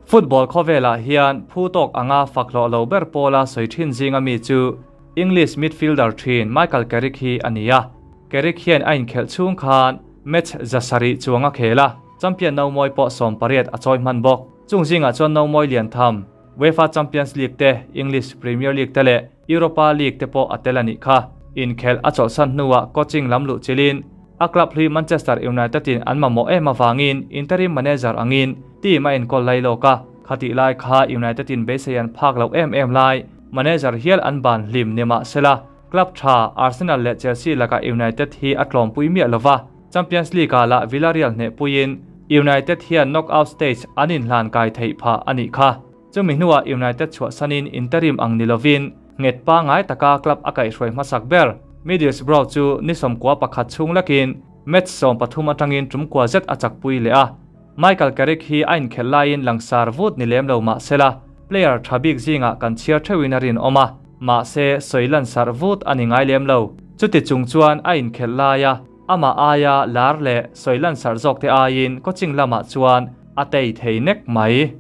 Football khawvelah hian phu tawk anga fak hlawh lo ber pawla sawi thin zinga mi chu English midfielder thin Michael Carrick hi a ni a. Carrick hian a inkhelh chhung khan match 700 chuang a khel a, champion nomawi pawh 18 a chawi hman bawk. Chung zingah chuan nomawi lian tham UEFA Champions League te, English Premier League te leh Europa League te pawh a tel a nih kha. Inkhelh a chawlhsan hnuah coaching lam luh chilin a club hlui Manchester United in an mamawh em avangin interim manager angin team a enkawl lai lawk a. Khatih lai kha United in beisei an phak loh em em lai manager hial an ban hlim ni mah sela club tha Arsenal leh Chelsea lakah United hi a tlawmpui miah lova, Champions League ah lah Villarreal hnehpuiin United hian knockout stage an inhlan kai theih phah a nih kha. Chumi hnuah United chhuahsanin interim ang ni lovin nghet pangngai taka club a kaihhruai hmasak ber Middlesbrough chu ni 11 chhung lekin match 13 atangin tum kua zet a chakpui leh a. Michael Carrick hi a inkhelh laiin langsar vut ni lem lo mah sela player tha bik zingah kan chhiar theuhin a rinawm a, mahse sawi lansar vut a ni ngai lem lo. Chuti chung chuan a inkhelh laia amah aia lar leh sawi lansar zawkte aiin coaching lamah chuan a tei thei nek mai.